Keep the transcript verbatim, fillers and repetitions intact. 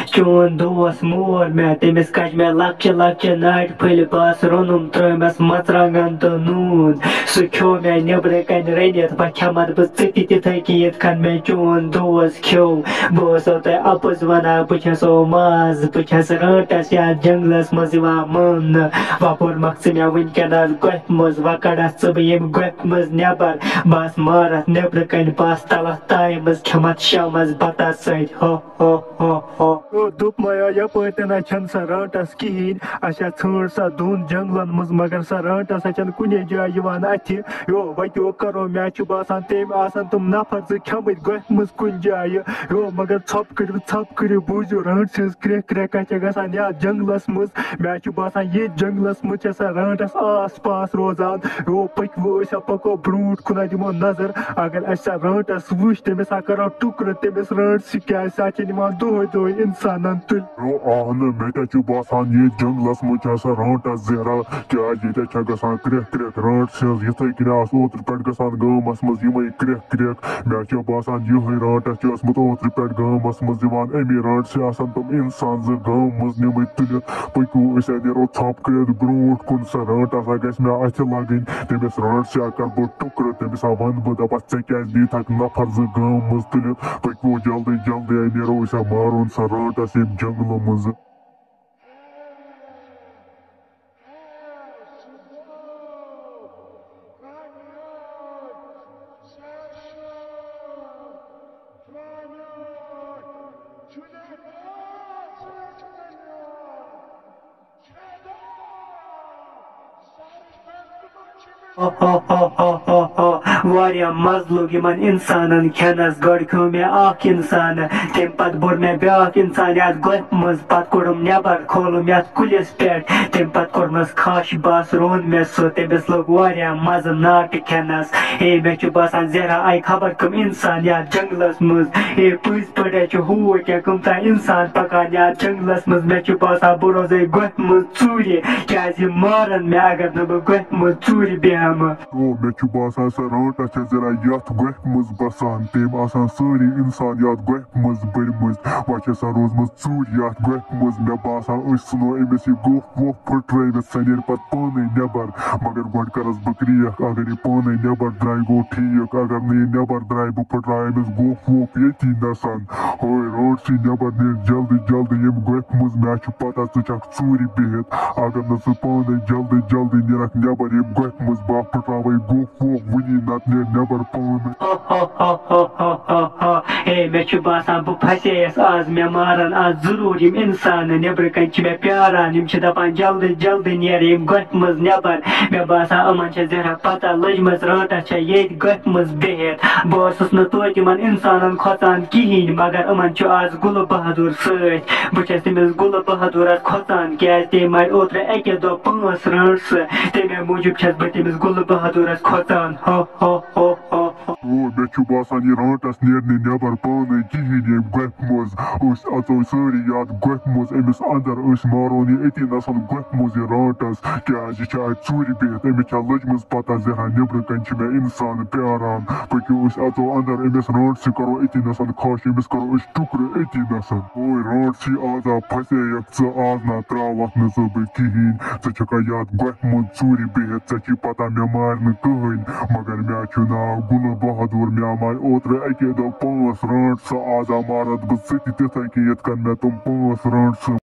چون دوس مور مےٚ، تٔمِس کَجہِ مےٚ لۄکچہِ لۄکچہِ ناٹہِ پھٔلۍ، بس روٚنُم ترٛٲومَس مَرژٕوانٛگن تہٕ نوٗن۔ سُہ کھیوٚو مےٚ نیٚبرٕ کَنہِ رٔنِتھ، وۄنۍ کھٮ۪مَتھ بہٕ ژٕ تہِ تِتھَے کٔنۍ یِتھ کٔنۍ مےٚ چون دوس کھیوٚو۔ بہٕ اوسو تۄہہِ اَپُز وَنان، بہٕ چھَسو ماز، بہٕ چھَس رٲنٛٹَس یَتھ جنٛگلَس منٛز یِوان ماننہٕ۔ وۄپور مۄکھ ژٕ مےٚ وٕنکٮ۪نَس گۄپھِ منٛز، وۄنۍ کَڑَتھ ژٕ بہٕ ییٚمہِ گۄپھِ منٛز نٮ۪بَر۔ بس مارتھ نیٚبرٕ کنہِ، بس تلتھ تایہِ منٛز، کھٮ۪متھ شامس بتس سۭتۍ۔ ہو، ہو، ہو، ہو۔ او دوٚپ میا، یپٲرۍ تہِ نہ چھنہٕ سۄ رانٹس کِہیٖنۍ۔ اسہِ ہا ژھٲنٛڈ سۄ دۄن جنگلن منٛز، مگر سۄ رانٹس ہا چھنہٕ کُنے جایہِ یِوان اتھِ۔ یو، وتہِ یو کرو، مےٚ چھُ باسان تٔمۍ آسن تِم نفر زٕ کھٮ۪مٕتۍ گۄپھِ منٛز کُنہِ جایہِ۔ یو، مگر ژھۄپہٕ کٔرِو، ژھۄپہٕ کٔرِو، بوٗزِو رانٹسہِ ہٕنٛز کرٛیکھ کرٛیکھ کتہِ چھےٚ گژھان یتھ جنگلس منٛز۔ مےٚ چھُ باسان، ییٚتھۍ جنگلس منٛز چھےٚ سۄ رانٹس آس پاس روزان۔ یو، پٔکِو أسۍ ہا پکو برونٛٹھ کُن، دِمو نظر۔ اگر اَسہِ سۄ رانٹس وٕچھ، تٔمِس ہا کرو ٹُکرٕ، تٔمِس رانٹسہِ، کیٛازِ سۄ چھےٚ نِوان دۄہے دۄہے انسانن تُلۍ۔ یو، آ نہٕ، مےٚ تہِ چھُ باسان، ییٚتھۍ جنگلس منٛز چھےٚ سۄ رانٹس زہرا، کیٛازِ ییٚتہِ چھےٚ گژھان کرٛیکھ کرٛیکھ۔ رانٹسہِ ہٕنٛز یِتھے کٔنۍ آسہٕ اوترٕ پٮ۪ٹھ گژھان گامس منٛز یِمے کرٛیکھ کرٛیکھ۔ مےٚ چھُ باسان، یِہوٚے رانٹس چھُ اوسمُت اوترٕ پٮ۪ٹھ گامس منٛز یِوان۔ اَمی رانٹسہِ آسن تِم انسان زٕ گامہٕ منٛز نِمٕتۍ تُلِتھ۔ پٔکِو، أسۍ ہا نیرو ژھۄپہٕ کٔرِتھ برونٛٹھ کُن۔ سۄ رانٹس ہا گژھِ مےٚ اَتھِ لگٕنۍ۔ تٔمِس رانٹسہِ ہا کرٕ بہٕ ٹُکرٕ۔ تٔمِس ہا ونہٕ بہٕ، دپس، ژےٚ کیٛازِ نیٖتھکھ نفر زٕ گامہٕ منٛز تُلِتھ؟ پٔکِو جلدی جلدی، نیرو أسۍ ہا مارون سۄ رانٹس ییٚمہِ جنگلہٕ منٛزٕ۔ واریاہ مَزٕ لوٚگ یِمن اِنسانن کھٮ۪نَس۔ گۄڈٕ کھیوٚو مےٚ اکھ اِنسان، تَمہِ پَتہٕ بوٚر مےٚ بیٛاکھ اِنسان یَتھ گۄپھِ منٛز، پَتہٕ کوٚڑُم نٮ۪بر، کھولُم یَتھ کُلِس پٮ۪ٹھ، تَمہِ پَتہٕ کوٚرنَس کھَش، بَس روٚن مےٚ سُہ۔ تٔمِس لوٚگ واریاہ مَزٕ ناٹہٕ کھٮ۪نَس۔ ہے، مےٚ چھُ باسان، زہرا آیہِ خبر کٕم اِنسان یَتھ جنٛگلَس منٛز۔ ہے، پٔزۍ پٲٹھۍ چھُ ہوٗر کیٛاہ کٕم تام اِنسان پَکان یَتھ جنٛگلَس منٛز۔ مےٚ چھُ باسان، بہٕ روزَے گۄپھِ منٛز ژوٗرِ، کیٛازِ یِم مارَن مےٚ، اگر نہٕ بہٕ گۄپھِ منٛز ژوٗرِ بیٚہمہٕ۔ او، مےٚ چھُ باسان، سۄ رانٛٹَس چھےٚ زہرا یَتھ گۄپھِ منٛز بَسان۔ تٔمۍ آسان سٲری اِنسان یَتھ گۄپھِ منٛز بٔرمٕتۍ۔ وۄنۍ چھےٚ سۄ روٗزمٕژ ژوٗرِ یَتھ گۄپھِ منٛز۔ مےٚ باسان، أسۍ ژھٕنو أمِس یہِ گۄپھ وۄپھ پھٕٹرٲوِتھ، سۄ نیرِ پَتہٕ پانَے نٮ۪بَر۔ مگر گۄڈٕ کَرَس بہٕ کرٛیکھ، اگر یہِ پانَے نٮ۪بَر درٛایہِ، گوٚو ٹھیٖک، اگر نہٕ یہِ نٮ۪بَر درٛایہِ، بہٕ پھٕٹراوٕ أمِس گۄپھ وۄپھ ییٚتی نَسَن۔ ہے، رانٛٹسٕے، نٮ۪بَر نیر جلدی جلدی ییٚمہِ گۄپھِ منٛز، مےٚ چھُ پَتہ ژٕ چھَکھ ژوٗرِ بِہِتھ۔ اگر نہٕ ژٕ پانَے جلدی جلدی نیرَکھ نٮ۪بَر ییٚمہِ گۄپھِ منٛز، بہٕ پھٕٹراوَے گۄپھ وۄپھ وٕنی، نَتہٕ نیر نٮ۪بَر پانَے۔ ہے، مےٚ چھُ باسان، بہٕ پھسییَس آز، مےٚ مارَن آز ضروٗر یِم اِنسان، نٮ۪برٕ کَنہِ چھِ مےٚ پیاران، یِم چھِ دَپان، جلدی جلدی نیر ییٚمہِ گۄپھِ منٛز نٮ۪بَر۔ مےٚ باسان، یِمَن چھےٚ زہرا پَتہ لٔجمٕژ، رانٛٹَس چھےٚ ییٚتہِ گۄپھِ منٛز بِہِتھ۔ بہٕ اوسُس نہٕ توتہِ یِمَن اِنسانَن کھۄژان کِہیٖنۍ، مگر یِمَن چھُ آز گُلہٕ بہادُر سۭتۍ۔ بہٕ چھَس تٔمِس گُلہٕ بہادُرَس کھۄژان، کیٛازِ تٔمۍ مارِ اوترٕ اَکے دۄہ پانٛژھ رانٛٹسہٕ۔ تَمے موٗجوٗب چھَس بہٕ تٔمِس گُلہٕ بہادُرَس کھۄژان۔ ہو، ہو، ہو، ہو، ہو۔ او، مےٚ چھُ باسان، یہِ رانٛٹَس نیرِ نہٕ نٮ۪بَر پانَے کِہیٖنۍ ییٚمہِ گۄپھِ منٛز۔ أسۍ اَژو سٲری یَتھ گۄپھِ منٛز، أمِس اَندَر، أسۍ مارون یہِ أتی نَسَن گۄپھِ منٛز یہِ رانٛٹَس، کیٛازِ یہِ چھِ اَتہِ ژوٗرِ بِہِتھ۔ أمِس چھا لٔجمٕژ پَتہ زِ ہا نٮ۪برٕ کَنہِ چھِ مےٚ اِنسان پیاران۔ پٔکِو، أسۍ اَژو اَندَر، أمِس رانٛٹسٕے کَرو أتی نَسَن کھَش، أمِس کَرو أسۍ ٹُکرٕ أتی نَسَن۔ اوے رانٛٹسٕے، آز آ پھسییَکھ ژٕ، آز نا ترٛاوَکھ نہٕ ژٕ بہٕ کِہیٖنۍ۔ ژٕ چھُکھا یَتھ گۄپھِ منٛز ژوٗرِ بِہِتھ؟ ژےٚ چھُے پَتہ مےٚ مارِ نہٕ کٕہٕنۍ، مگر مےٚ چھُ ناو گُلہٕ بہادُر۔ مےٚ مارِ اوترٕ اَکے دۄہ پانٛژھ رانٛٹسہٕ، آز آ مارَتھ بہٕ ژٕ تہِ تِتھَے کٔنۍ یِتھ کٔنۍ مےٚ تِم پانٛژھ رانٛٹسہٕ۔